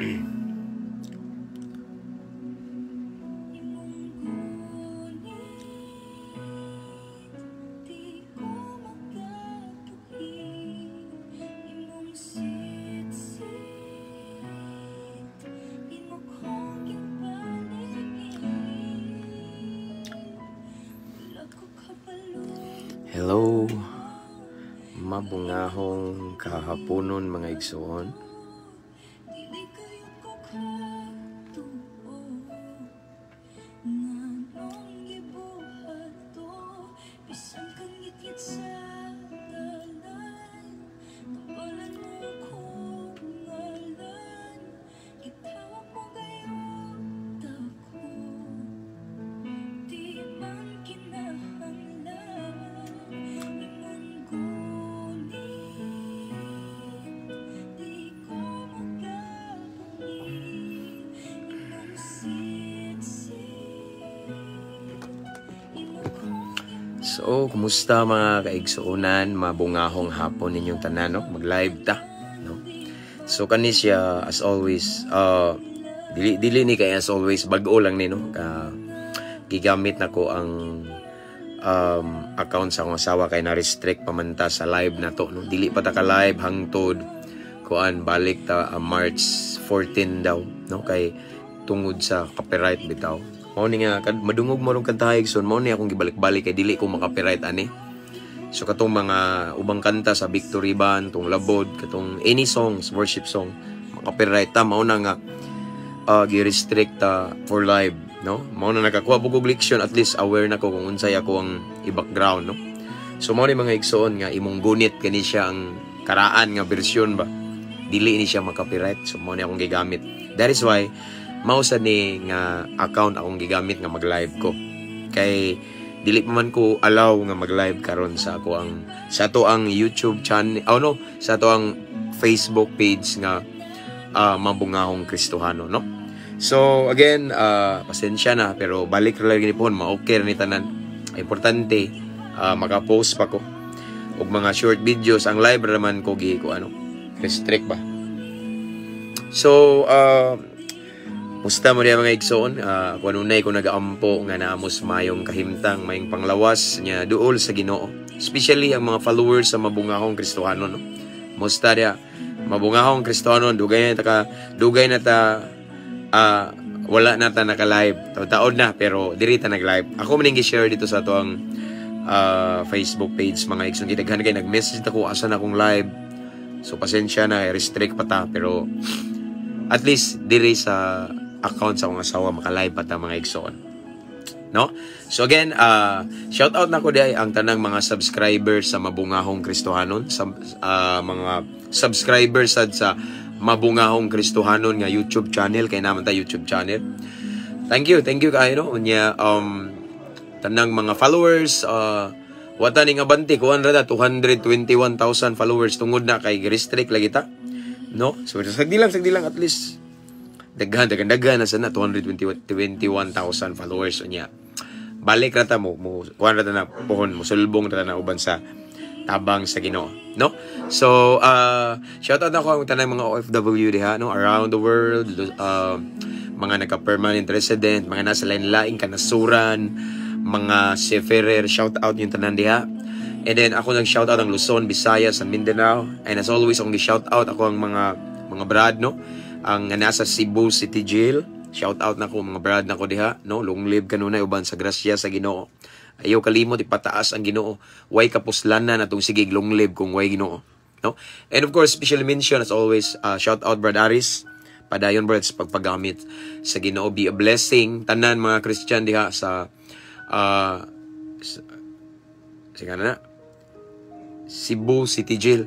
Hello, mabungahong kahaponon, mga igsoon. So, kumusta, mga kaigsuonan? Mabungahong hapon ninyong tanan, no? Mag-live ta, no? So, kani siya, as always, dili, dili ni kay as always, bag-o lang ni, no? Ka, gigamit na ko ang account sa akong asawa kay na-restrict pa man ta sa live na to, no? Dili pa ta ka live hangtod kuan, balik ta March 14 daw, no? Kay tungod sa copyright bitaw. Mao ni nga madungog mo rong kanta, igsoon, mao ni akong gibalik-balik kay dili ko maka-copyright ani. So katong mga ubang kanta sa Victory Band, tong Labod, katong any songs, worship song, maka-copyright ta. Mao na nga gi-restrict ta for live, no? Mao na nakakuha po og leksyon, at least aware na ko kung unsay ako ang i-background, no? So mao ni, mga igsoon, nga imong gunit kani siya ang karaan nga bersyon ba. Dili ni siya maka-copyright. So mao ni akong gigamit. That is why mao sa ni nga account akong gigamit nga mag-live ko. Kay dili pa man ko allow nga mag-live karon sa ako ang sa ato ang YouTube channel, oh no, sa ato ang Facebook page nga Mabungahong Kristohano, no? So again, pasensya na, pero balik ra lagi ni pohon, ma-okay ra ni tanan. Importante maka-post pa ko og mga short videos. Ang live ra man ko gi ko ano, restrict ba. So musta mo diya, mga igsoon? Kung anunay ko nagaampo nga naamos mayong kahimtang, mayong panglawas nya duol sa Ginoo. Especially ang mga followers sa Mabungahong Kristohano, no? Musta diya? Mabungahong Kristohano, dugay na ta ka, dugay na ta wala na ta naka-live. Taon na, pero diri ta nag-live. Ako man share dito sa ato ang Facebook page, mga igsoon. Gidaghan kay nag-message ako asa na akong live. So pasensya na, restrict pa ta, pero at least diri sa account sa akong asawa maka-live pa ta, mga igsoon. No? So again, shout out na ko diay ang tanang mga subscribers sa Mabungahong Kristohanon, sa mga subscribers sad sa Mabungahong Kristohanon nga YouTube channel, kay naman ta YouTube channel. Thank you kaayo, no. Unya tanang mga followers, wata ni nga banti kuan ra ta 221,000 followers tungod na kay restrict lagi ta. No? So sagdi lang, at least daghan daghan daghan na sana 221,000 followers. Unya balik ra ta mo mo kuan ra ta na pohon, mo sulbong ra ta na uban sa tabang sa Ginoo, no? So shout out ako ang tanang mga OFW diha, no, around the world, mga nagka-permanent resident, mga nasa lain-laing kanasuran, mga seafarer, shout out yung tanan diha. And then ako nag shout out ang Luzon, Visayas, and Mindanao. And as always, akong gi-shout out ako ang mga brad, no, ang nasa Cebu City Jail. Shout out na ko mga brad na ko diha, no? Long live kanunay uban sa grasya sa Ginoo. Ayaw kalimot ipataas ang Ginoo. Way kapuslanan atong sige long live kung way Ginoo, no? And of course, special mention as always, shout out Brad Aris. Padayon, brad, sa pagpagamit sa Ginoo. Be a blessing tanan mga Christian diha sa sige na Cebu City Jail.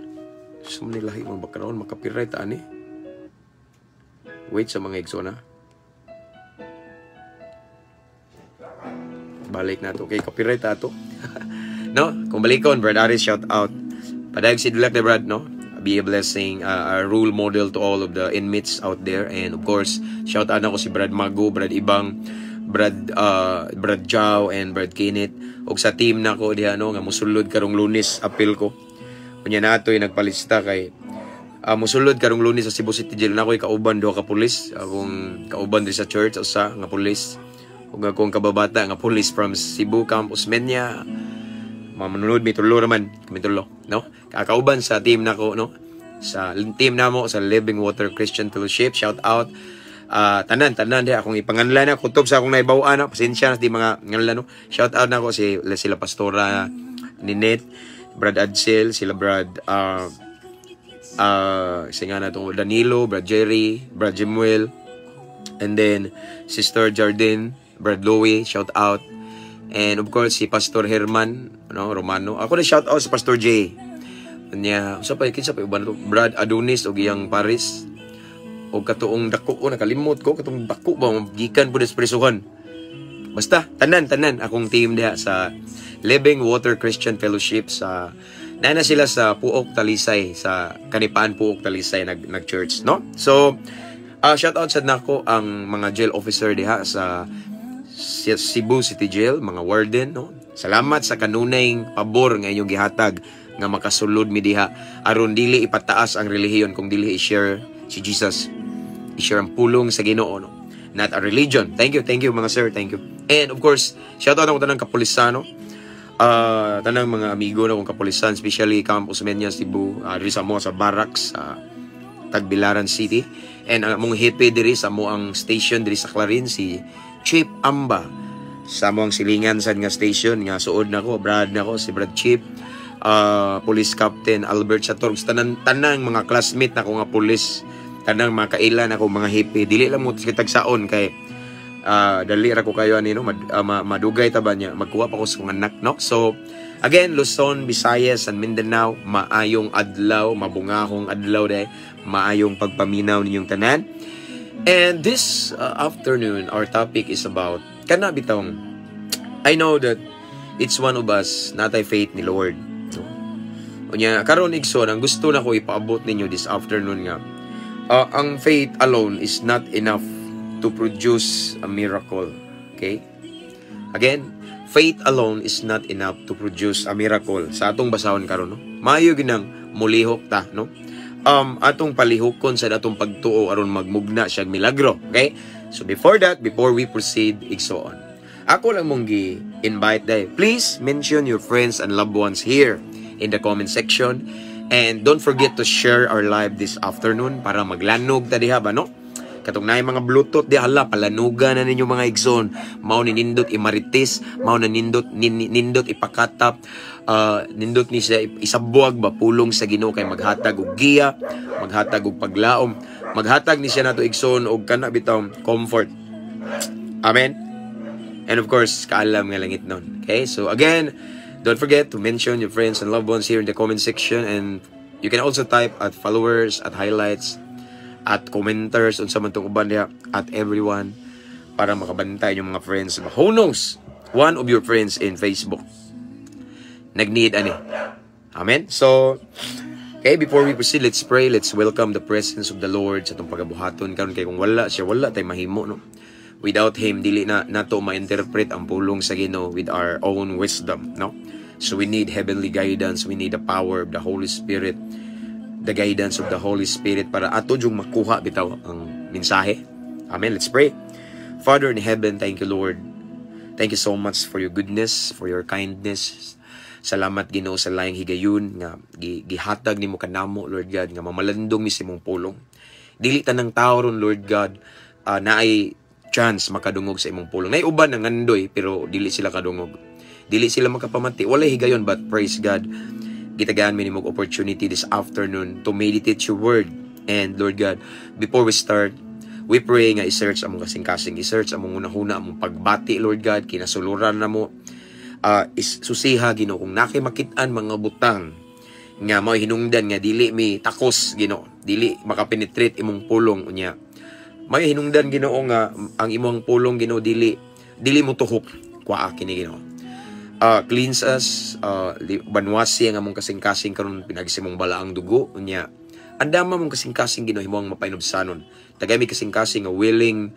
So lahi mga background, maka-copyright ani. Wait sa mga igsoon. Balik na to. Okay, copyright ato. No? Kung balikon, Brad Aris, shout out. Padayag si Dulak de Brad, no? Be a blessing, a role model to all of the inmates out there. And of course, shout out nako si Brad Mago, Brad Ibang, Brad Jow, and Brad Kenneth. Og sa team nako diha, no, nga musulod karong Lunes, apil ko. Unya na ato'y nagpalista kay Musulod karong Lunes sa Cebu City Jail. Na ako'y kauban duha ka pulis, akong kauban diri sa church usa nga pulis ug akong kababata nga pulis from Cebu Camp Osmeña. Mga manunod, may tulo naman kami, tulo, no? Kakauban sa team nako, no, sa team namo sa Living Water Christian Fellowship. Shout out tanan tanan di akong ipanganlan na kutob sa akong naibaw-an na pasensya na di mga nganlan, no? Shout out nako si sila Pastora Ninette, Brad Adsel, sila Brad nga na itong Danilo, Brad Jerry, Brad Jimuel, and then Sister Jardine, Brad Louie, shout out. And of course, si Pastor Herman, no, Romano. Ako na shout out sa Pastor J. Nya, usa pa, kinsa pa uban to? Brad Adonis og iyang Paris. Og katuong dako ko, nakalimot ko katong dako ba gikan pud sa prisuhan. Basta tanan tanan akong team diha sa Living Water Christian Fellowship sa nana sila sa Puok Talisay, sa Kanipaan, Puok Talisay, nag church, no? So shout out sad nako ang mga jail officer diha sa Cebu City Jail, mga warden, no? Salamat sa kanunay pabor nga inyong gihatag nga makasulod mi diha aron dili ipataas ang relihiyon kung dili i-share si Jesus. I-share ang pulong sa Ginoo, no? Not a religion. Thank you mga sir, thank you. And of course, shout out ako tanang kapulisan, no? Tanang mga amigo na kong kapulisan, especially Camp Osmeña, Cebu, diri sa mo sa barracks sa Tagbilaran City. And ang among hepe diri sa mo ang station diri sa Clarin, si Chief Amba. Sa mo ang silingan sad nga station nga suod nako, brad nako si Brad Chief. Police Captain Albert Sator, tanan tanang mga classmate nako nga pulis, tanang mga kailan ako mga hepe, dili lang mo kitagsaon kay dali ra ko kayo ani, no, madugay ta ba niya, magkuha pa ko sa kong anak, no? So again, Luzon, Visayas and Mindanao, maayong adlaw, mabungahong adlaw day, maayong pagpaminaw ninyong tanan. And this afternoon, our topic is about kana bitong I know that each one of us natay faith ni Lord, no? Unya karon, igsoon, ang gusto na ko ipaabot ninyo this afternoon nga ang faith alone is not enough to produce a miracle. Okay? Again, faith alone is not enough to produce a miracle. Sa atong basahon karon, no? Maayo ginang mulihok ta, no? Atong palihukon sa atong pagtuo aron magmugna siya milagro. Okay? So before that, before we proceed, igsoon, ako lang mong gi-invite day. Please mention your friends and loved ones here in the comment section. And don't forget to share our live this afternoon para maglanog ta diha ba, no? Katong naay mga Bluetooth di hala, palanugan na ninyo mga igsoon. Mao ni nindot imarites, mao na nindot nindot ipakatap, nindot ni siya isabuag ba pulong sa Ginoo kay maghatag og giya, maghatag og paglaom, maghatag ni siya nato, igsoon, og kana bitaw comfort. Amen. And of course, kaalam nga langit nun. Okay, so again, don't forget to mention your friends and loved ones here in the comment section, and you can also type at followers, at highlights, at commenters, unsa man tong uban diha, at everyone para makabantay yung mga friends. Who knows? One of your friends in Facebook nag-need ani. Amen? So, okay, before we proceed, let's pray. Let's welcome the presence of the Lord sa itong pagabuhaton karon kay kung wala siya, wala tay mahimo, no? Without Him, dili na nato ma-interpret ang pulong sa Ginoo with our own wisdom, no? So we need heavenly guidance, we need the power of the Holy Spirit, the guidance of the Holy Spirit para ato jung makuha bitaw ang mensahe. Amen. Let's pray. Father in heaven, thank you, Lord. Thank you so much for your goodness, for your kindness. Salamat, Ginoo, sa laing higayon nga gihatag nimo kanamo, Lord God, nga mamalandong mi sa imong pulong. Dili tanang tao ron, Lord God, naay chance makadungog sa imong pulong. Nay uban nga ngandoy pero dili sila kadungog. Dili sila makapamati. Walay higayon, but praise God. Gitagaan mi nimo opportunity this afternoon to meditate your word. And Lord God, before we start, we pray nga i-search among kasing-kasing, i-search among hunahuna, among pagbati, Lord God, kinasuluran na mo. Is susiha, Ginoo, kung nakay makit-an mga butang nga mao hinungdan nga dili mi takos, Ginoo, dili makapenetrate imong pulong. Unya may hinungdan, Ginoo, nga ang imong pulong, Ginoo, dili dili mo tuhok kwa kini, Ginoo. Cleanse us, banwasi ang among kasing-kasing karon pinaagi sa imong balaang dugo. Unya andama mong kasing-kasing, Ginoo, himong mapainubsanon. Tagay mi kasing-kasing nga willing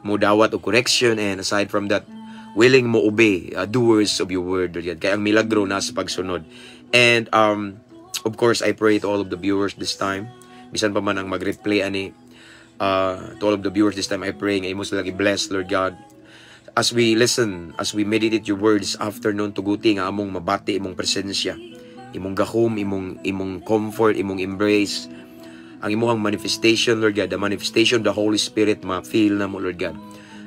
mo dawat og correction and aside from that, willing mo obey, doers of your word, Lord God. Kaya ang milagro nasa pagsunod. And of course, I pray to all of the viewers this time. Bisan pa man ang mag-replay ani, to all of the viewers this time, I pray nga imo sila i-bless, Lord God. As we listen, as we meditate your words afternoon, tuguti nga among mabati imong presensya, imong gahom, imong comfort, imong embrace, ang imong manifestation, Lord God, the manifestation of the Holy Spirit, ma-feel namo, Lord God,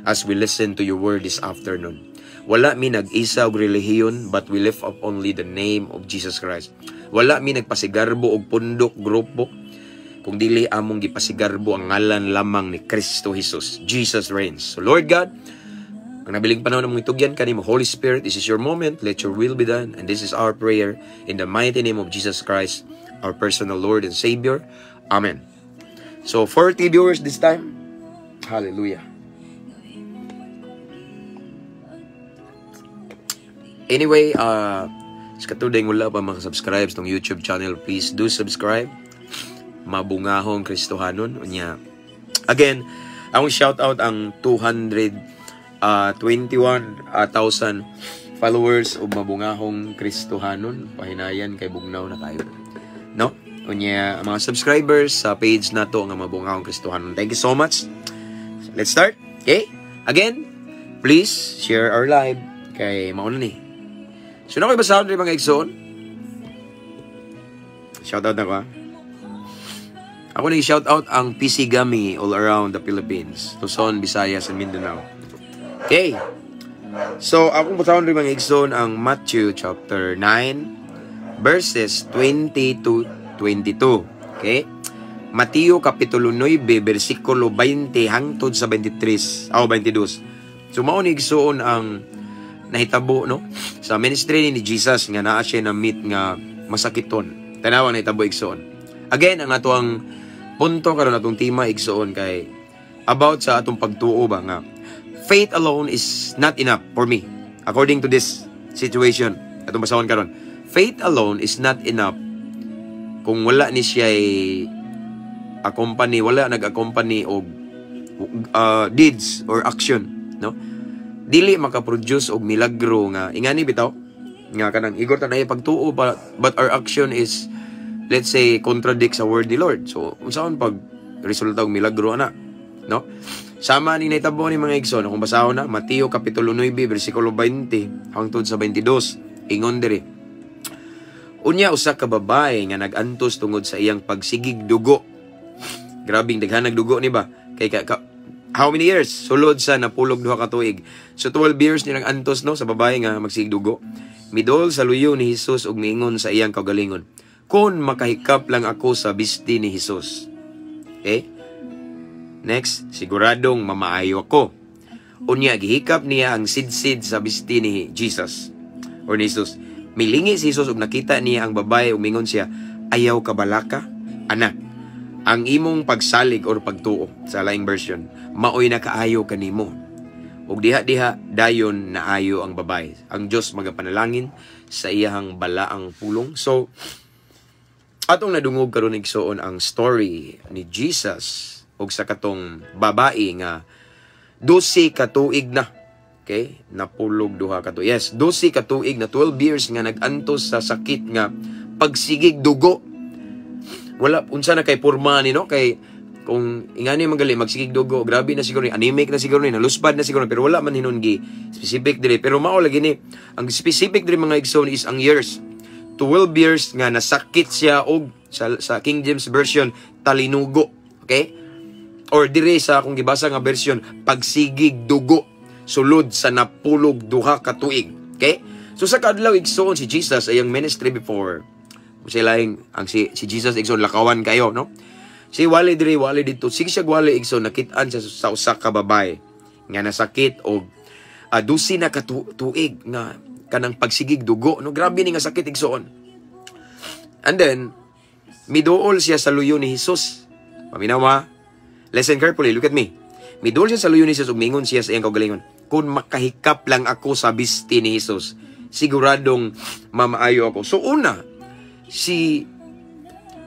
as we listen to your word this afternoon. Wala mi nag-isa og relihiyon, but we lift up only the name of Jesus Christ. Wala mi nagpasigarbo og pundok, grupo, kung dili among gipasigarbo ang ngalan lamang ni Kristo Jesus. Jesus reigns. So Lord God, ang nabiling panahon among itugyan kanimo, Holy Spirit, this is your moment. Let your will be done. And this is our prayer in the mighty name of Jesus Christ, our personal Lord and Savior. Amen. So, 40 viewers this time. Hallelujah. Anyway, sa katuday wala pa mga subscribe tong YouTube channel, please do subscribe. Mabungahong Kristohanon. Unya. Again, akong shout out ang 221,000 followers og Mabungahong Kristohanon. Pahinayan kay bugnaw na kayo. No? Unya, ang mga subscribers sa page nato nga Mabungahong Kristohanon. Thank you so much. Let's start. Okay? Again, please share our live kay mauna ni. So na ko basahon rin, mga igsoon. Shout out na ko ha. Ako nang shout out ang PC Gami all around the Philippines. Luzon, Visayas, and Mindanao. Okay. So, akong basahon rin, mga igsoon, ang Matthew chapter 9 verses 20 to 22. Okay? Mateo kapitulo 9 bersikulo 20 hangtod sa 23 o 22. So mao ni, igsoon, ang nahitabo, no, sa ministry ni Jesus nga naa siya na meet nga masakiton. Tanawa nahitabo, igsoon. Again, ang ato ang punto karon, atong tema, igsoon, kay about sa atong pagtuo ba nga faith alone is not enough for me according to this situation atong basahon karon. Faith alone is not enough kung wala ni siya accompany, wala nag-accompany og deeds or action, no? Dili makaproduce og milagro nga ingani bitaw nga kanang igor ta na pagtuo pa, but our action is, let's say, contradict sa word ni Lord. So unsaon pag resulta og milagro ana, no? Sama ni nahitabo ni, mga igsoon. Kung basahon na Mateo kapitulo 9 bersikulo 20 hangtod sa 22, ingon diri: Unya usa ka babae nga nag-antos tungod sa iyang pagsigig dugo. Grabing daghanag dugo ni ba? Kay how many years? Sulod sa 12 ka tuig. So 12 years ni antos, no, sa babae nga magsigig dugo. Midol sa luyo ni Hesus ug miingon sa iyang kaugalingon, "Kon makahikap lang ako sa bisti ni Hesus." Okay? Next, "Siguradong mamaayo ako." Unya gihikap niya ang sidsid sa bisti ni Jesus or ni Jesus. Milingi si Jesus ug nakita niya ang babae ug mingon siya, "Ayaw kabalaka, anak. Ang imong pagsalig or pagtuo," sa laing version, "maoy nakaayo kanimo." Ug diha-diha dayon naayo ang babae. Ang Dios magapanalangin sa iyahang balaang pulong. So atong nadungog karon, igsoon, ang story ni Jesus ug sa katong babae nga 12 ka tuig na. Okay? 12 ka tuig. Yes, 12 ka tuig na, 12 years nga nag-antos sa sakit nga pagsigig dugo. Wala unsa na kay porma ni, no, kay kung ingani magali magsigig dugo, grabe na siguro ni, anemic na siguro ni, naluspad na siguro ni, pero wala man hinon gi specific diri, pero mao lagi ni ang specific diri, mga igsoon, is ang years, 12 years nga nasakit siya og sa King James Version, talinugo, okay, or dire sa akong gibasa nga version, pagsigig dugo sulod sa 12 ka tuig. Okay, so sa kaadlaw, igsoon, si Jesus ay ang ministry before sila ang si Jesus, igsoon, lakawan kayo, no? Si wali diri, wali dito, sige siya wali, igsoon, nakitaan siya sa usa ka babae nga nasakit og 12 na ka tuig nga kanang pagsigig dugo, no? Grabe ni nga sakit, igsoon. And then miduol siya sa luyo ni Jesus. Paminaw ha. Listen carefully, look at me. Miduol siya sa luyo ni Jesus ug mingon siya sa iyang kaugalingon, "Kung makahikap lang ako sa bisti ni Jesus, siguradong mamaayo ako." So una, si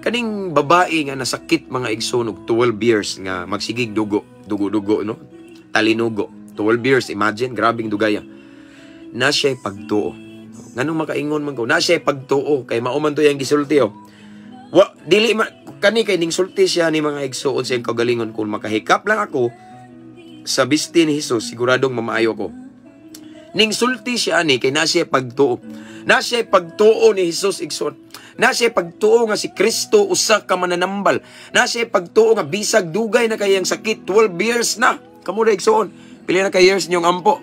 kaning babae nga nasakit, mga igsoon, og 12 years nga magsigig dugo, dugo-dugo, no? Talinugo. 12 years, imagine, grabing dugaya. Na siya pagtuo. Nganong makaingon man ko, na siya pagtuo kay mao man to yang gisulti, oh. Wa dili ma kani kay ning sulti siya ni, mga igsuon, sa iyang kagalingon, "Kung makahikap lang ako sa bisti ni Jesus, siguradong mamaayo ko." Ning sulti siya ani kay na siya pagtuo. Na siya pagtuo ni Jesus, igsoon. Na siya pagtuo nga si Kristo usa ka mananambal. Na siya pagtuo nga bisag dugay na kayang sakit, 12 years na. Kamo ra, igsoon. Pila na ka years niyong ampo?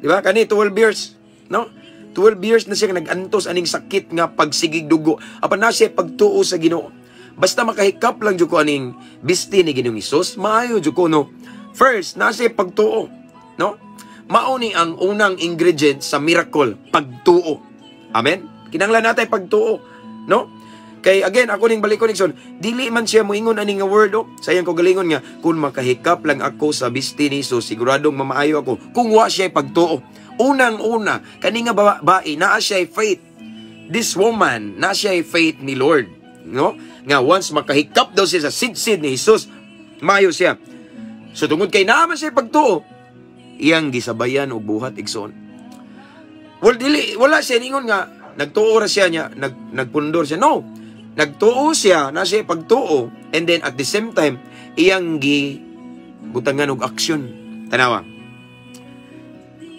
Di ba? Kani 12 years, no? 12 years na siya nag-antos aning sakit nga pagsigig dugo. Apan na siya pagtuo sa Ginoo. "Basta makahikap lang jud ko aning bisti ni Ginoong Hesus, maayo jud ko," no? First, na siya pagtuo, no? Mao ni ang unang ingredient sa miracle, pagtuo. Amen? Kinahanglan natay pagtuo, no? Kay again, ako ning balik ko, igsoon, dili man siya moingon ani nga word, oh, sa iyang kagalingon nga, "Kung makahikap lang ako sa bisti ni Jesus, siguradong mamaayo ako," kung wa siya pagtuo. Unang-una, kani nga babae, naa siya faith. This woman, naa siya faith ni Lord, no? Nga once makahikap daw siya sa sidsid ni Jesus, maayo siya. So tungod kay naa man siya pagtuo, iyang gisabayan og buhat, igsoon. Well, dili wala siya ningon nga nagtuo ra siya niya nagpundor siya. No. Nagtuo siya, na siya pagtuo, and then at the same time iyang gi butangan og aksyon. Tanawa.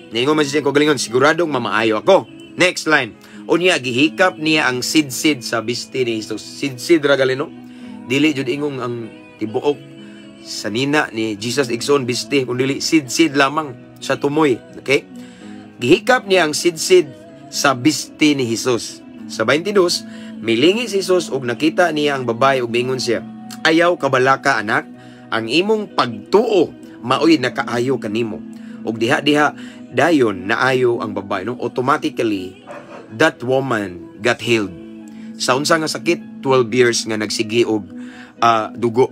Ningon man siya kagalingon, "Siguradong mamaayo ako." Next line. Unya gihikap niya ang sidsid sa bisti ni Jesus. Sidsid ra gali, no? Dili jud ingong ang tibuok sa nina ni Jesus, igsoon, bisti, kun dili sidsid lamang sa tumoy. Okay? Gihikap niya ang sidsid sa bisti ni Jesus. Sa 22, milingi si Jesus ug nakita niya ang babae ug mingon siya, "Ayaw kabalaka, anak, ang imong pagtuo maoy nakaayo kanimo." Ug diha-diha dayon naayo ang babae, no? Automatically that woman got healed. Sa unsa nga sakit? 12 years nga nagsigi og dugo.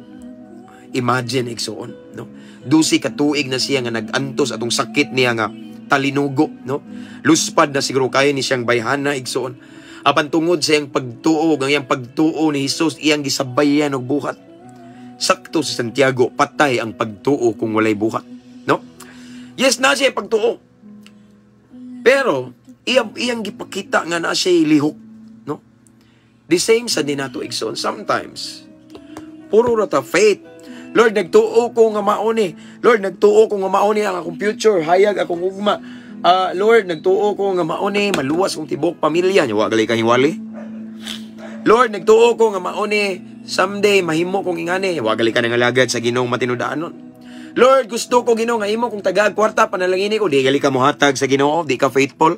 Imagine, igsoon, no? 12 ka tuig na siya nga nag-antos atong sakit niya nga talinugo, no? Luspad na siguro kaya ni siyang bayhana, igsoon. Apan tungod sa iyang pagtuo, ang iyang pagtuo ni Jesus, iyang gisabayan og buhat. Sakto si Santiago, patay ang pagtuo kung walay buhat, no? Yes, na siya pagtuo. Pero iyang gipakita nga na siya lihok, no? The same sa dinato, igsoon. Sometimes puro ra ta faith. "Lord, nagtuo ko nga mao ni. Lord, nagtuo ko nga mao ni ang akong future, hayag akong ugma. Lord, nagtuo ko nga mao ni maluwas kong tibok pamilya." Wa gali ka hiwali. "Lord, nagtuo ko nga mao ni someday mahimo kong ingani." Wa gali ka nangalagad sa Ginoong matinudaanon. "Lord, gusto ko, Ginoo, nga imo kong tagaag kwarta, panalangini ko." Di gali ka mohatag sa Ginoo, di ka faithful.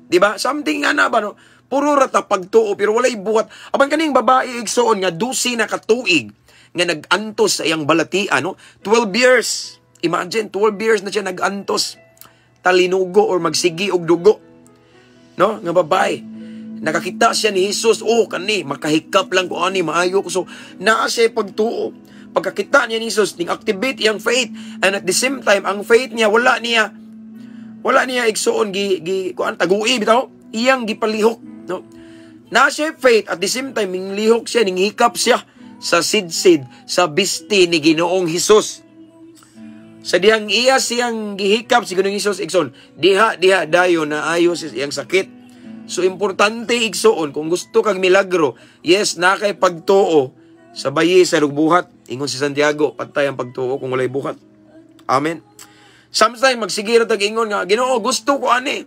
Di ba? Something nga na ba, no? Puro ra ta pagtuo pero walay buhat. Apan kaning babae, igsoon, nga 12 na katuig nga nag-antos sa iyang balatian, no? 12 years. Imagine, 12 years na siya nag-antos talinugo or magsigi og dugo. No? Nga babae. Nakakita siya ni Jesus, "Oh, kani, makahikap lang ko ani, maayo ko." So, naa siya pagtuo. Pagkakita niya ni Jesus, ning activate iyang faith. And at the same time, ang faith niya, wala niya, igsoon, gi kuan, tagui, bitaw, iyang gipalihok, no? Na siya faith, at the same time, minglihok siya, ning hikap siya sa sidsid, sa bisti ni Ginoong Hesus. Sa dihang iya siyang gihikap si Ginoong Hesus, igsoon, diha diha dayon na ayos iyang sakit. So importante, igsoon, kung gusto kag milagro, yes, na kay pagtuo, sabayi sa buhat. Ingon si Santiago, patay ang pagtuo kung walay buhat. Amen. Sometimes magsige ra tag ingon nga, "Ginoo, gusto ko ani.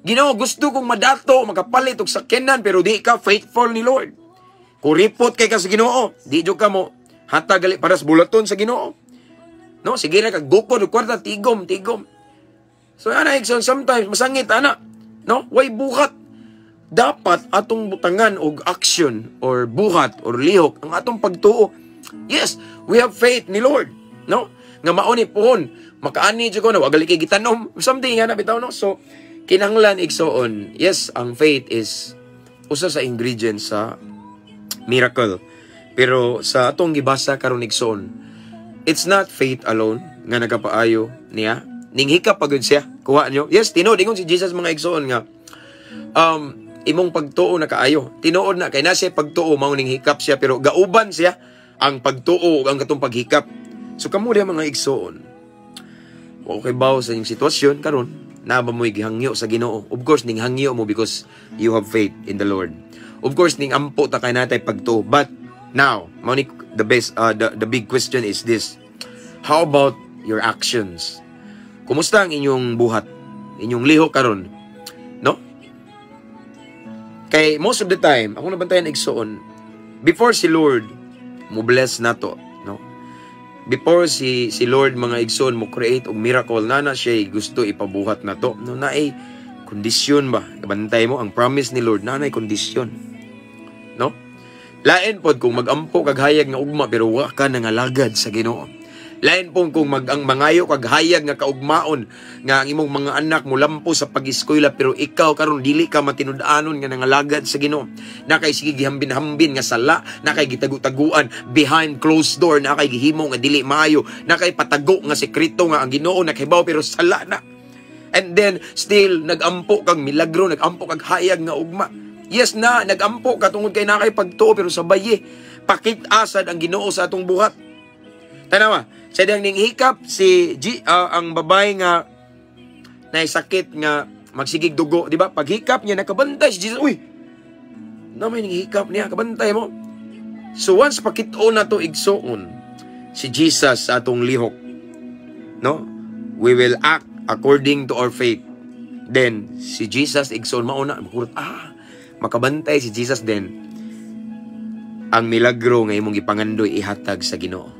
Ginoo, gusto kong madato, makapalit og sakyanan," pero di ka faithful ni Lord. Kuripot kay ka sa Ginoo, di jud ka mo hatag gali para sa bulaton sa Ginoo. No, sige na kag gukod og kwarta, tigom, tigom. So ana, igsoon, sometimes masangit ana. No, way buhat. Dapat atong butangan og action or buhat or lihok ang atong pagtuo. Yes, we have faith ni Lord, no? Nga mao ni puhon, makaani jud ko na wa gali kay gitanom, something nga na bitaw, no? So kinahanglan, igsoon, yes, ang faith is usa sa ingredients sa miracle. Pero sa atong gibasa karon, igsoon, it's not faith alone nga nagapaayo niya. Ninghikap pagud siya. Kuha niyo. Yes, tinuod ingon si Jesus, mga igsoon, nga imong pagtuo na kaayo. Tinuod na kay na siya pagtuo, mao ning hikap siya, pero gauban siya ang pagtuo ug ang katong paghikap. So kamo diha, mga igsoon, wa kay bawo sa inyong sitwasyon karon, naa ba mo'y gihangyo sa Ginoo? Of course ning hangyo mo because you have faith in the Lord. Of course, ning ampo ta kay natay pagtuo. But now, mao ni the best the big question is this. How about your actions? Kumusta ang inyong buhat? Inyong lihok karon? No? Kay most of the time, ako nabantayan, igsoon, before si Lord mo bless nato, no? Before si Lord, mga igsoon, mo create og miracle na na siya gusto ipabuhat nato, no, naay kondisyon ba? Kabantay mo ang promise ni Lord na naay kondisyon. No? Lain pod kung magampo kag hayag nga ugma pero wa ka nangalagad sa Ginoo. Lain po kung mag ang mangayo kag hayag nga kaugmaon nga ang imong mga anak molampo sa pag-eskwela pero ikaw karon dili ka matinud-anon nga nangalagad sa Ginoo. Na kay sige gihambin-hambin nga sala, na kay gitagu-taguan behind closed door, na kay gihimo nga dili maayo, na kay patago nga sekreto nga ang Ginoo nakahibaw pero sala na. And then still nagampo kag milagro, nagampo kag hayag nga ugma. Yes na, nagampo ka tungod kay na kay pagtuo pero sabay pakit-a sad ang Ginoo sa atong buhat. Tanawa, sa dang ning hikap si G, ang babae nga naisakit nga magsigig dugo, di ba? Paghikap niya, nakabantay si Jesus. Uy! Na may ning hikap niya, kabantay mo. So once pakit-o na to, igsoon, si Jesus sa atong lihok, no? We will act according to our faith. Then si Jesus, igsoon, mauna makurot, makabantay si Jesus, then ang milagro nga imong gipangandoy ihatag sa Ginoo.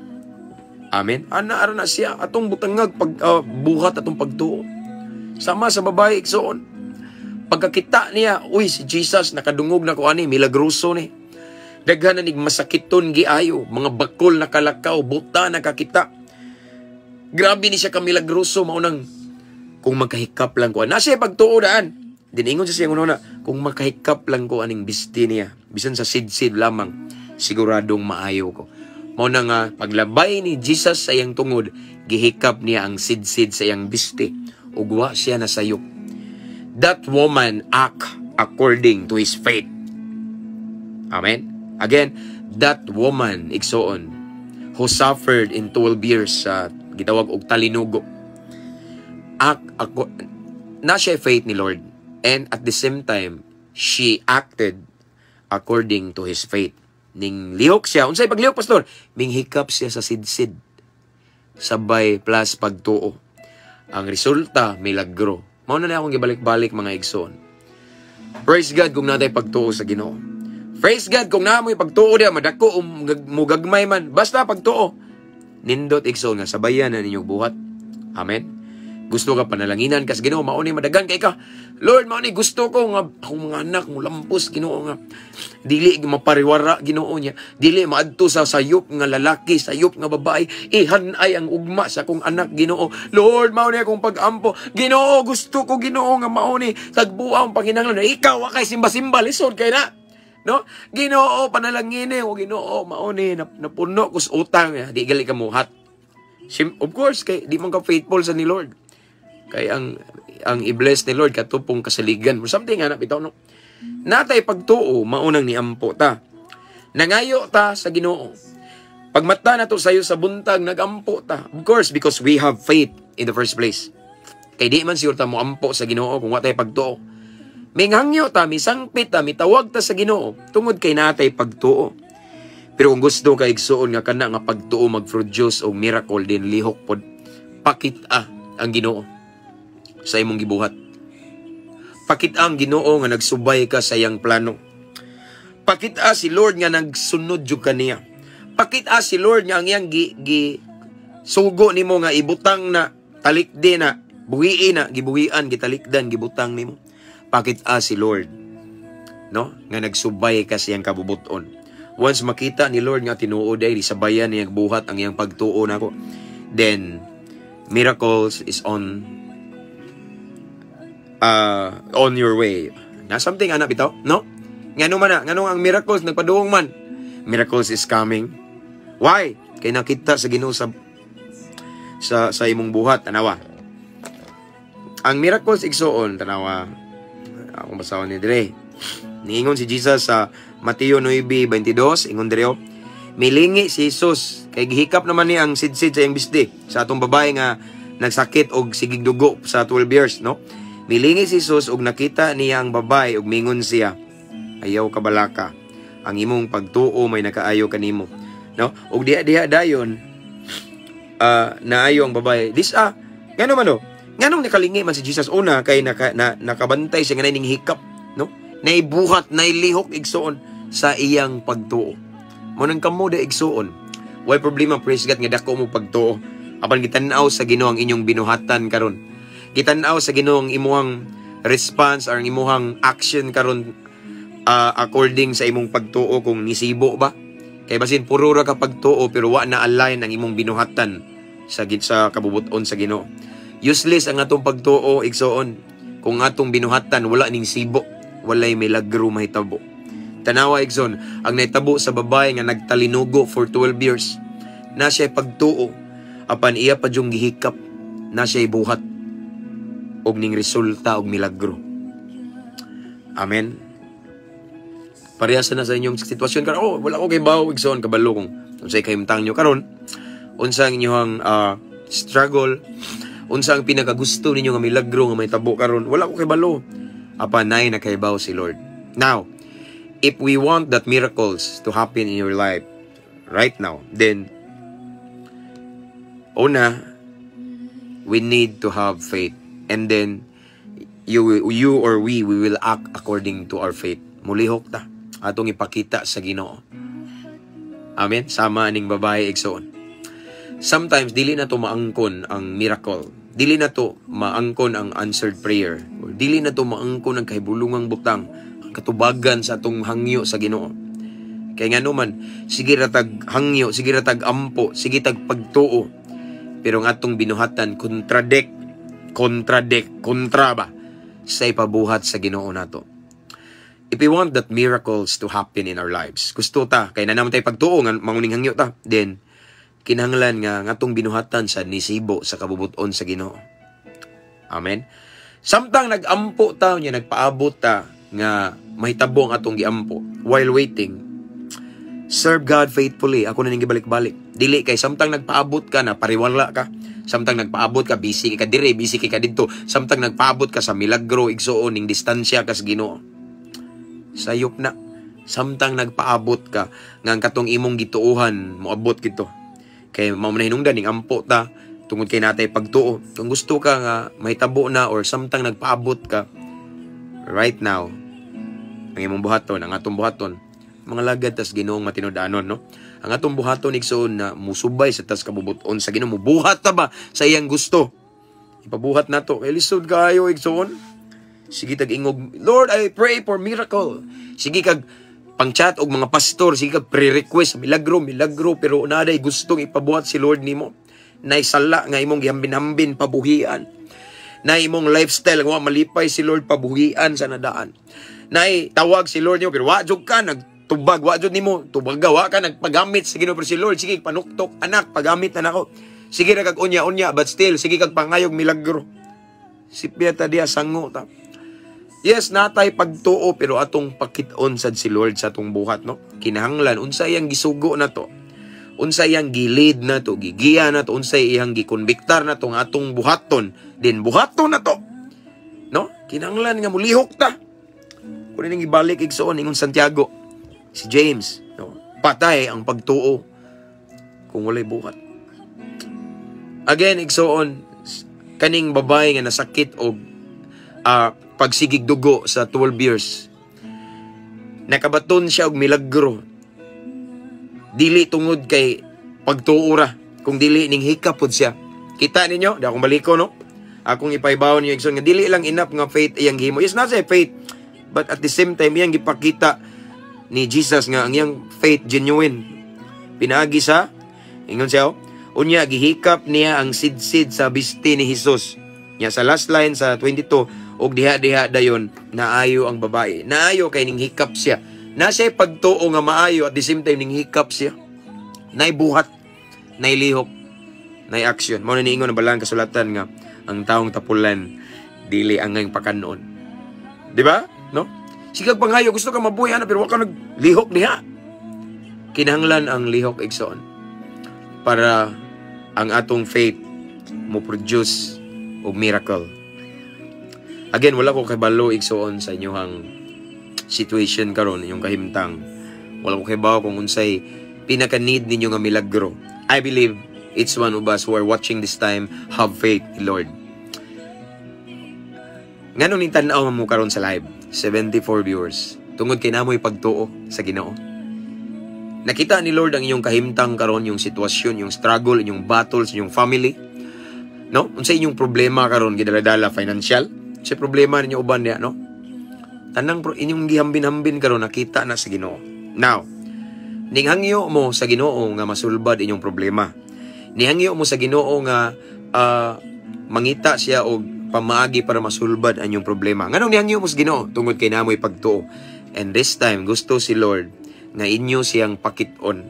Amen. Ana ara na siya atong butangag pag buhat atong pagtuo. Sama sa babae, igsoon. Pagkakita niya, uy, si Jesus nakadungog na ko ani, milagroso ni. Daghan na nig masakiton giayo, mga bakol na kalakaw, buta nakakita. Grabe ni siya ka milagroso, maunang kung magkahikap lang ko. Na siya pagtuo daan. Diningon siya siyang una, kung makahikap lang ko aning bisti niya, bisan sa sidsid lamang, siguradong maayo ko. Mao na nga paglabay ni Jesus sa iyang tungod, gihikap niya ang sidsid sa iyang bisti ug wa siya nasayop. That woman act according to his faith. Amen. Again, that woman, igsoon, who suffered in 12 years sa gitawag og talinugo. Act ako na siya faith ni Lord and at the same time she acted according to his faith. Ning lihok siya. Unsay paglihok, pastor? Minghikap siya sa sidsid. Sabay plus pagtuo. Ang resulta, milagro. Mao na akong gibalik-balik, mga igsoon. Praise God kung natay pagtuo sa Ginoo. Praise God kung naa mo'y pagtuo diya, madako o mugagmay man. Basta pagtuo. Nindot, igsoon, nga sabayan na ninyong buhat. Amen. Gusto ka panalanginan kas Ginoo, mao ni madagan kay ka. Lord, mao ni gusto ko nga akong mga anak mo lampos, Ginoo, nga dili mapariwara, Ginoo niya. Dili maadto sa sayop nga lalaki, sayop nga babae. Ihanay ang ugma sa akong anak, Ginoo. Lord, mao ni akong pag-ampo. Ginoo, gusto ko, Ginoo, nga mao ni tagbuo ang panginahanglan. Ikaw wa kay simba-simba, lisod kay na. No? Ginoo, panalangin o Ginoo, mao ni napuno ko sa utang, di gali ka muhat. Of course kay di man ka faithful sa ni Lord. Kay ang i-bless ni Lord katupong kasaligan or something ana bitaw, no. Natay pagtuo, maunang niampo ta. Nangayo ta sa Ginoo. Pagmata na to sayo sa buntag, nagampo ta. Of course, because we have faith in the first place. Kay di man siguro ta mo ampo sa Ginoo kung wa tay pagtuo. Minghangyo ta, misangpit ta, mitawag ta sa Ginoo tungod kay natay pagtuo. Pero kung gusto ka, igsuon, nga kana nga pagtuo mag-produce og miracle din, lihok pod pakita ang Ginoo sa imong gibuhat. Pakita ang Ginoo nga nagsubay ka sa iyang plano. Pakita si Lord nga nagsunod jud ka niya. Pakita si Lord nga ang iyang gi sugo nimo nga ibutang na, talikdi na, buhiin na, gibuhian, gitalikdan, gibutang nimo. Pakita si Lord, no, nga nagsubay ka sa iyang kabubuton. Once makita ni Lord nga tinuod ay sabayan niyang buhat ang iyang pagtuo nako, then miracles is on your way. Na something ana bitaw, no? Ngano man na, ngano ang miracles nagpaduong man? Miracles is coming. Why? Kay nakita sa Ginoo sa imong buhat, tanawa. Ang miracles, igsoon, tanawa. Akong basahon ni dire. Niingon si Jesus sa Mateo 9:22, ingon dire oh. Milingi si Jesus kay gihikap naman ni ang sidsid sa iyang bisti sa atong babae nga nagsakit og sigig dugo sa 12 years, no? Milingi si Jesus ug nakita niya ang babae ug mingon siya. Ayaw kabalaka. Ang imong pagtuo may nakaayo kanimo. No? Ug diha diha dayon naayo ang babae. This ngano man, no? Nganong nakalingi man si Jesus? Una kay nakabantay siya nga ning hikap, no? Naibuhat, nailihok, igsuon, sa iyang pagtuo. Mao nang kamo da, igsuon. Way problema, praise God, nga dako mo pagtuo. Apan gitan-aw sa Ginoo ang inyong binuhatan karon. Gitan-aw sa Ginoo ang imuhang response or ang imuhang action karon according sa imong pagtuo, kung nisibo ba. Kay basin puro ra ka pagtuo pero wa na align ang imong binuhatan sa kabubuton sa Ginoo. Useless ang atong pagtuo, igsoon, kung atong binuhatan wala ning sibo, walay milagro mahitabo. Tanawa, igsoon, ang nahitabo sa babae nga nagtalinugo for 12 years. Na siya pagtuo, apan iya pa yung gihikap, na siya buhat og ning resulta og milagro. Amen. Parehas na sa inyong sitwasyon karon. Oh, wala ko kabawo, igsoon, kabalo kung unsay kahimtang nyo karon, unsa ang inyong struggle, unsa ang pinakagusto ninyo nga milagro nga mahitabo karon. Wala ko kabalo. Apan nay nakaibaw si Lord. Now, if we want that miracles to happen in your life right now, then una, we need to have faith. And then, you or we will act according to our faith. Mulihok ta. Atong ipakita sa Ginoo. Amen? Sama aning babae, igsoon. Sometimes, dili na to maangkon ang miracle. Dili na to maangkon ang answered prayer. Or dili na to maangkon ang kahibulungang butang, ang katubagan sa atong hangyo sa Ginoo. Kay nga naman, sige ra tag hangyo, sige ra tag ampo, sige tag pagtuo. Pero ang atong binuhatan, contradict, contradict, kontra ba sa ipabuhat sa Ginoo nato. If we want that miracles to happen in our lives, gusto ta, kay na naman tayo pagtuo, nga manguning hangyo ta, then, kinahanglan nga ngatong binuhatan sa nisibo sa kabubuton sa Ginoo. Amen. Samtang nagampo ta niya, nagpaabot ta nga mahitabo ang atong giampo, while waiting, serve God faithfully. Ako na ning gibalik-balik. Dili kay samtang nagpaabot ka na pariwala ka. Samtang nagpaabot ka, busy ka dire, busy ka didto. Samtang nagpaabot ka sa milagro, igsuon, ning distansya ka sa Ginoo. Sayop na. Samtang nagpaabot ka nga ang katong imong gituohan moabot kito. Kay mao man hinungdan ning ampo ta tungod kay natay pagtuo. Kung gusto ka nga mahitabo na or samtang nagpaabot ka right now, ang imong buhaton, ang atong buhaton, mga lagad tas Ginoong matinud-anon, no? Ang atong buhaton, igsoon, na musubay sa tas kabubuton sa Ginoo, mubuhat ta ba sa iyang gusto. Ipabuhat nato kay lisod kaayo, igsoon. Sige tag ingog, "Lord, I pray for miracle." Sige kag pang-chat og mga pastor, sige kag pre-request, milagro, milagro, pero naday gustong ipabuhat si Lord nimo. Nay sala nga imong gihambin-hambin, pabuhian. Na imong lifestyle nga wa malipay si Lord, pabuhian sa nadaan. Nay tawag si Lord nimo pero wa jud ka nagtubag, wa jud nimo tubaga, wa ka nagpagamit sa Ginoo, pero si Lord sige panuktok, "Anak, pagamit na nako." Sige ra kag unya-unya, but still sige kag pangayog milagro. Sipya ta diya, sango ta. Yes, natay pagtuo pero atong pakit-on sad si Lord sa atong buhat, no? Kinahanglan unsa iyang gisugo na to? Unsa iyang gilid na to, gigiya na to, unsa iyang gikonbiktar na to nga atong buhaton, din buhaton na to. No? Kinahanglan nga mulihok ta. Kung ning ibalik, igsoon, ingon Santiago, si James, no? Patay ang pagtuo kung walay buhat. Again, igsoon, kaning babae nga nasakit og pagsigig dugo sa 12 years. Nakabaton siya og milagro. Dili tungod kay pagtuo ra, kung dili ning hikap pod siya. Kita ninyo, di akong baliko, no? Akong ipaibaw niyo, igsoon, nga dili lang enough nga faith iyang gihimo. Yes, na siya faith. But at the same time, iyang gipakita ni Jesus nga ang iyang faith genuine. Pinaagi sa ingon siya, oh, unya gihikap niya ang sidsid sa bisti ni Jesus. Nya sa last line sa 22, og diha-diha dayon naayo ang babae. Naayo kay ning hikap siya. Na siya pagtuo nga maayo, at the same time ning hikap siya. Naibuhat, nailihok, nay action. Mao na niingon ang balang kasulatan nga ang taong tapulan dili angay pakanon. Di ba? No? Sige pangayo, gusto ka mabuhi ana, pero wa ka naglihok diha. Kinahanglan ang lihok, igsoon, para ang atong faith mo produce og miracle. Again, wala ko kabalo, igsoon, sa inyong situation karon, inyong kahimtang. Wala ko kibaw kung unsay pinaka need ninyo nga milagro. I believe each one of us who are watching this time have faith in Lord. Nganong ning tan-aw mo karon sa live, 74 viewers? Tungod kay naa moy pagtuo sa Ginoo. Nakita ni Lord ang inyong kahimtang karon, yung sitwasyon, yung struggle, inyong battles, inyong family. No? Unsa inyong problema karon, gidala-dala financial? Sa problema ninyo uban niya, no? Tanang inyong gihambin-hambin karon, nakita na sa Ginoo. Now, ninghangyo mo sa Ginoo nga masulbad inyong problema. Nihangyo mo sa Ginoo nga mangita siya og pamaagi para masulbad ang inyong problema. Nganong nihangyo mo sa Ginoo? Tungod kay naa moy pagtuo. And this time, gusto si Lord nga inyo siyang pakit-on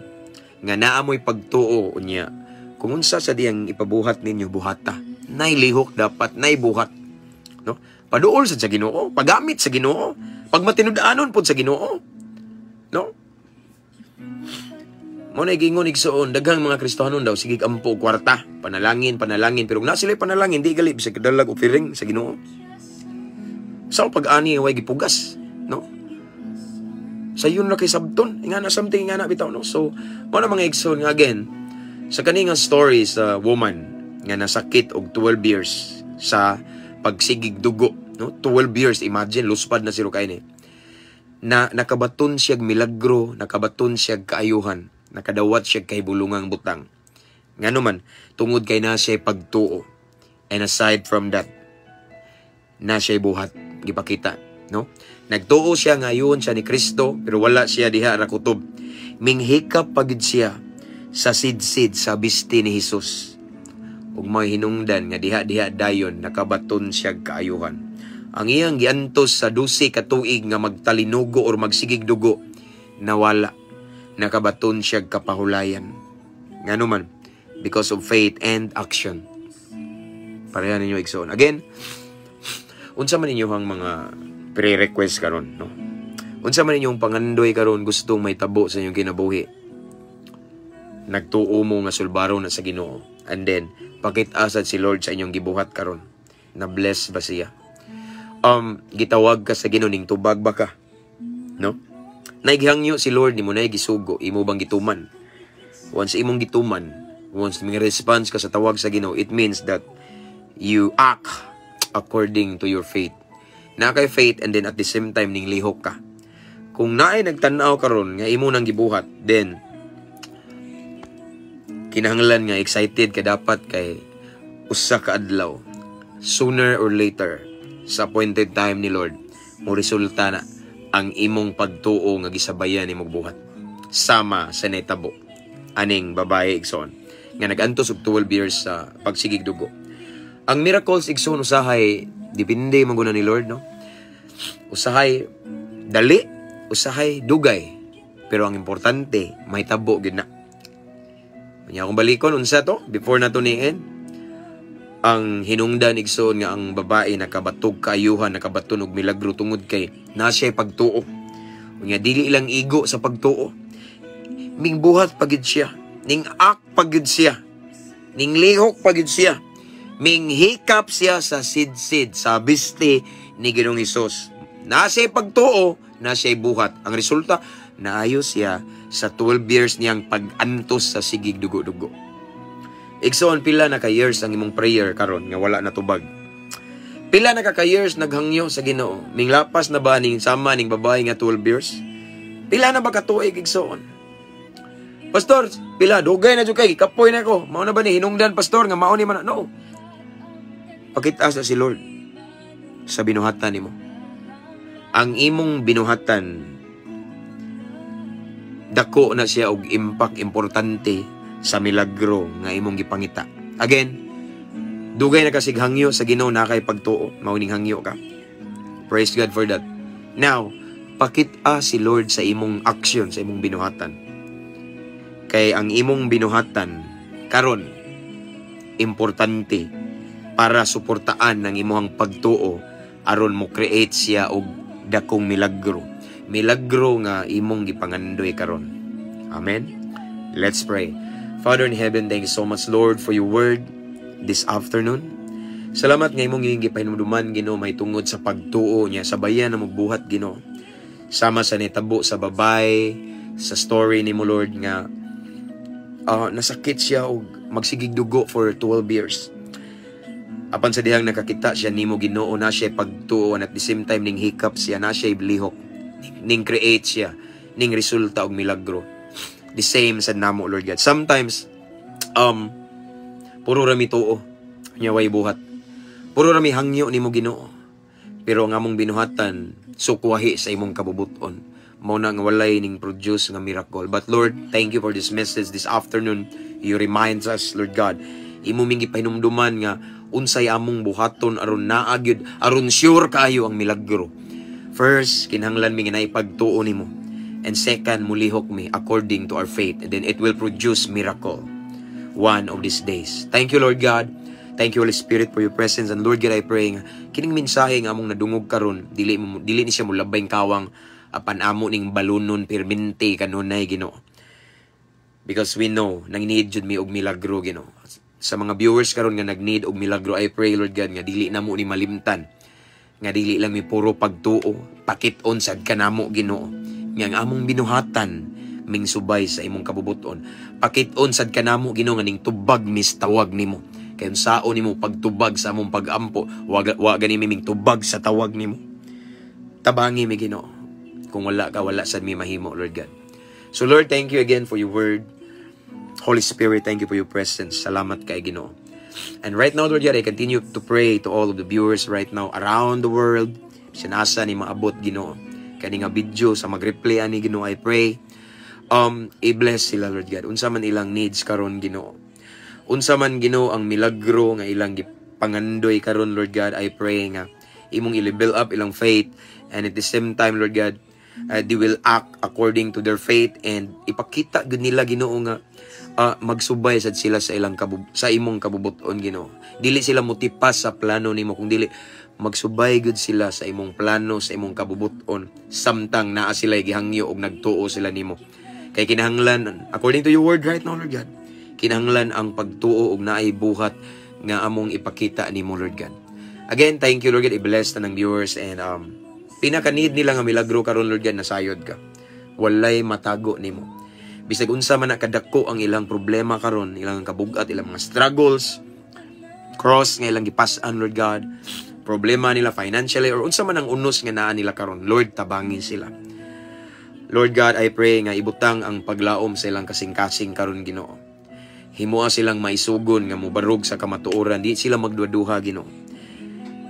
nga naa moy pagtuo unya. Kung unsa sa diyang ipabuhat ninyo, buhata. Nay lihok dapat, nay buhat. No? Paduol sad sa Ginoo, pagamit sa Ginoo, pagmatinud-anon pod sa Ginoo. No? Mo na gingon, igsoon, daghang mga Kristohanon daw sige ampo og kwarta, panalangin, panalangin, pero kung na sila panalangin, di gali bisag kadalag offering sa Ginoo. Sa pag-ani way gipugas, no? Sayon ra kay sabton, ingana something, ingana bitaw, no? So, mo na, mga igsoon, nga again, sa kani nga story sa woman nga nasakit og 12 years sa pagsigig dugo, no? 12 years, imagine, luspad na si Rukaini. Na nakabaton siya milagro, nakabaton siya kaayuhan, nakadawat siya kahibulungang butang. Ngano man, tungod kay na siya pagtuo. And aside from that, na siya buhat, gipakita, no? Nagtuo siya ngayon siya ni Kristo, pero wala siya diha ra kutob. Minghikap pagid siya sa sidsid sa bisti ni Jesus. Ug may hinungdan nga diha-diha dayon nakabaton siya kaayuhan. Ang iyang giantos sa 12 ka tuig nga magtalinugo or magsigig dugo, nawala. Nakabaton siya kapahulayan. Ngano man, because of faith and action. Pareha ninyo, igsoon. Again, unsa man ninyo ang mga pre-request karon, no? Unsa man inyong pangandoy karon, gustong may tabo sa inyong kinabuhi? Nagtuo mo nga sulbaro na sa Ginoo. And then, pakita sad si Lord sa inyong gibuhat karon. Na bless ba siya? Gitawag ka sa Ginoo, ning tubag ba ka? No? Naigihangyo si Lord nimo, na gisugo, imo bang gituman? Once imong gituman, once may response ka sa tawag sa Ginoo, it means that you act according to your faith. Na kay faith and then at the same time ning lihok ka. Kung naay nagtan-aw karon nga imo nang gibuhat, then kinahanglan nga excited ka dapat kay usa ka adlaw, sooner or later, sa appointed time ni Lord, mo resulta na ang imong pagtuo nga gisabayan nimong buhat, sama sa netabo aning babae, igsoon, nga nagantos og 12 years sa pagsigig dugo. Ang miracles, igsoon, usahay depende man guna ni Lord, no? Usahay dali, usahay dugay, pero ang importante may tabo gid na. Unya akong balikon unsa to before na to ni end ang hinungdan, igsoon, nga ang babae nakabatog kaayuhan, nakabaton og milagro tungod kay na siya pagtuo. Unya dili ilang igo sa pagtuo. Mingbuhat pagid siya, ning act pagid siya, ning lihok pagid siya. Minghikap siya sa sidsid, sa biste ni Ginoong Hesus. Na siya pagtuo, na siya buhat. Ang resulta, naayos siya sa 12 years niyang pag-antos sa sigig dugo-dugo. Igsoon, pila na ka years ang imong prayer karon nga wala natubag? Pila na ka years naghangyo sa Ginoo? Minglapas na ba ning sama ning babae nga 12 years? Pila na ba ka tuig, igsoon? Pastor, pila dugay na jud kay kapoy na ko. Mao na ba ni hinungdan, pastor, nga mao ni man? No. Pakita sa si Lord sa binuhatan nimo. Ang imong binuhatan, dako na siya og impact, importante sa milagro nga imong gipangita. Again, dugay na kasig hangyo sa Ginoo, na kay pagtuo, mao ning hangyo ka. Praise God for that. Now, pakita si Lord sa imong action, sa imong binuhatan. Kay ang imong binuhatan karon importante para suportaan ng imong pagtuo aron mo create siya og dakong milagro. Milagro nga imong gipangandoy karon. Amen. Let's pray. Father in heaven, thank you so much, Lord, for your word this afternoon. Salamat nga imong gipahinumduman, Ginoo, may tungod sa pagtuo niya sabayan na magbuhat, Ginoo. Sama sa nitabo sa babay sa story nimo, Lord, nga nasakit siya og magsigig dugo for 12 years. Apan sa dihang nakakita siya nimo, Ginoo, na siya pagtuo, and at the same time ning hikap siya, na siya lihok, ning create siya ning resulta og milagro. The same sa namo, Lord God. Sometimes puro ra mi tuo nya way buhat. Puro ra mi hangyo nimo, Ginoo. Pero ang among binuhatan sukwahi sa imong kabubuton. Mao na nga walay ning produce nga miracle. But Lord, thank you for this message this afternoon. You remind us, Lord God. Imo ming gipahinumduman nga unsay among buhaton aron naa gyud, aron sure kaayo ang milagro. First, kinahanglan mi nga pagtuo nimo. And second, mulihok mi according to our faith. And then it will produce miracle one of these days. Thank you, Lord God. Thank you, Holy Spirit, for your presence. And Lord God, I pray nga kining mensahe nga among nadungog karon, dili ni siya mulabay kawang apan amo ning balunon permente kanunay, Ginoo. Because we know nang need jud mi og milagro, Ginoo. Sa mga viewers karon nga nag-need og milagro, I pray, Lord God, nga dili namo ni malimtan nga dili lang mi puro pagtuo, pakit-on sad kanamo, Ginoo, nga ang among binuhatan ming subay sa imong kabubuton. Pakit-on sad kanamo, Ginoo, nga ning tubag mis tawag nimo. Kay unsaon nimo pagtubag sa among pagampo, wa gani mi ming tubag sa tawag nimo. Tabangi mi, Ginoo. Kung wala ka, wala sad mi mahimo, Lord God. So Lord, thank you again for your word. Holy Spirit, thank you for your presence. Salamat kay Ginoo. And right now, Lord God, I continue to pray to all of the viewers right now around the world. Sinasa ni maabot, Ginoo kani nga video, sa mag-replay ani, Ginoo, I pray i-bless sila, Lord God. Unsa man ilang needs karon, Ginoo. Unsa man, Ginoo, ang milagro nga ilang gipangandoy karon, Lord God, I pray nga imong i-level up ilang faith and at the same time, Lord God, they will act according to their faith and ipakita gud nila, Ginoo, nga magsubay sad sila sa imong kabubuton, Ginoo. Dili sila mutipas sa plano nimo kung dili magsubay gud sila sa imong plano, sa imong kabubuton, samtang naa sila gihangyo og nagtuo sila nimo. Kay kinahanglan, according to your word right now, Lord God, kinahanglan ang pagtuo og naay buhat nga among ipakita nimo, Lord God. Again, thank you, Lord God. I-bless tanang viewers and pinaka need nila nga milagro karon, Lord God, nasayod ka. Walay matago nimo. Bisag unsa man na kadako ang ilang problema karon, ilang kabugat, ilang mga struggles, cross nga ilang gipas-an, Lord God, problema nila financially or unsa man ang unos nga naa nila karon, Lord, tabangi sila. Lord God, I pray nga ibutang ang paglaom sa ilang kasing-kasing karon, Ginoo. Himoa silang maisugon nga mobarog sa kamatuoran, di sila magduha-duha, Ginoo.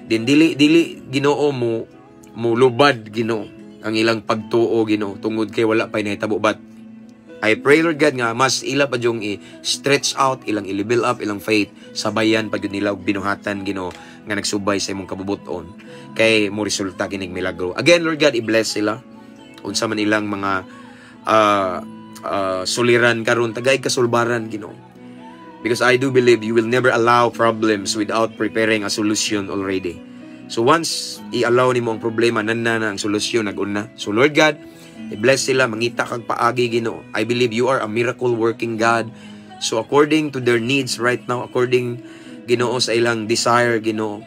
Din dili dili, Ginoo, mo mulubad, Ginoo, ang ilang pagtuo, Ginoo, tungod kay wala pa nahitabo, but I pray, Lord God, nga mas ila pa yung i-stretch out ilang i-level up ilang faith, sabayan pa gyud nila og binuhatan, Ginoo, nga nagsubay sa imong kabubuton kay mo resulta kinig milagro. Again, Lord God, i-bless sila unsa man ilang mga suliran karon, tagay kasulbaran, Ginoo, because I do believe you will never allow problems without preparing a solution already. So once i-allow nimo ang problema, nanna na ang solusyon nag-una. So Lord God, i-bless sila, mangita kag paagi, Ginoo. I believe you are a miracle working God. So according to their needs right now, according, Ginoo, sa ilang desire, Ginoo,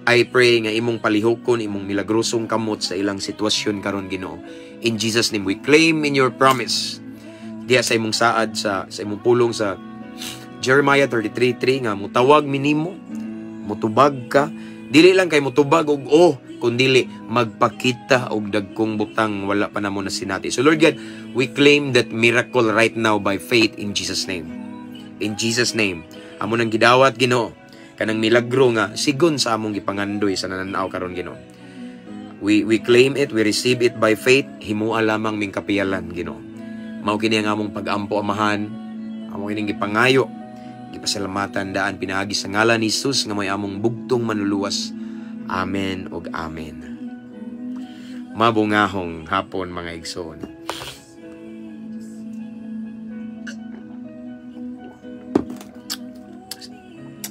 I pray nga imong palihukon imong milagrosong kamot sa ilang sitwasyon karon, Ginoo. In Jesus' name, we claim in your promise. Diya sa imong saad sa imong pulong sa Jeremiah 33:3 nga mutawag minimo, mutubag ka, dili lang kay mutubag og oh, kundili magpakita og dagkong butang wala pa namo na sinati. So Lord God, we claim that miracle right now by faith in Jesus' name. In Jesus' name. Amo nang gidawat, Ginoo, kanang milagro nga sigon sa among gipangandoy sa nananaw karon, Ginoo. We claim it, we receive it by faith, himua lamang ming kapiyalan, Ginoo. Mao kini ang among pag-ampo, Amahan, among kining gipangayo, gipasalamatan daan pinaagi sa ngalan ni Jesus nga may among bugtong manluluwas. Amen ug amen. Mabungahong hapon, mga igsoon.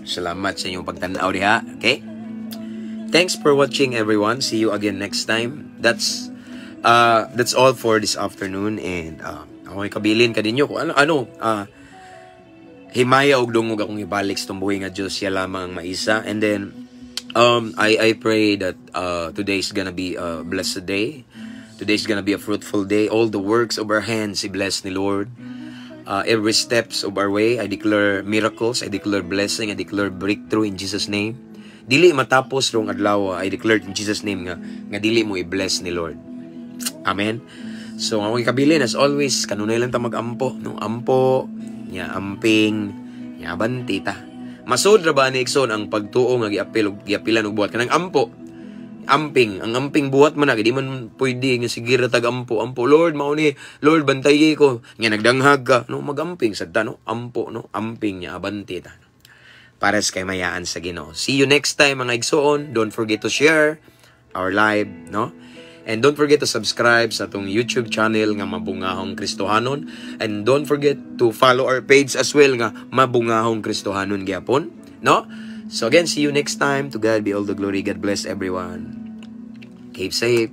Salamat sa inyong pagtanaw diha. Okay? Thanks for watching, everyone. See you again next time. That's all for this afternoon and ako kabilin kaninyo kung ano ano himaya og dungog akong ibalik sa tumbuhi nga Dios, siya lamang ang maisa. And then I pray that today is gonna be a blessed day. Today's gonna be a fruitful day. All the works of our hands, i-bless ni Lord. Every steps of our way, I declare miracles, I declare blessing, I declare breakthrough in Jesus' name. Dili matapos rong adlaw, I declare in Jesus' name nga dili mo i-bless ni Lord. Amen. So ang akong kabilin, as always, kanunay lang ta mag-ampo, no? Ampo, nya amping, nya abanti ta. Masud ra ba ni, igsoon, ang pagtuo nga giapil og giapilan og buhat kanang ampo? Amping, ang amping buhat man na, di man pwede nga sige ra tag ampo, ampo, "Lord, mao ni, Lord, bantay ko." Nga nagdanghag ka, no, magamping sad ta, no, ampo, no, amping nya abanti ta. Pares kay mayaan sa Ginoo. See you next time, mga igsoon. Don't forget to share our live, no? And don't forget to subscribe sa atong YouTube channel nga Mabungahong Kristohanon. And don't forget to follow our page as well nga Mabungahong Kristohanon gyapon, no? So again, see you next time. To God be all the glory. God bless everyone. Keep safe.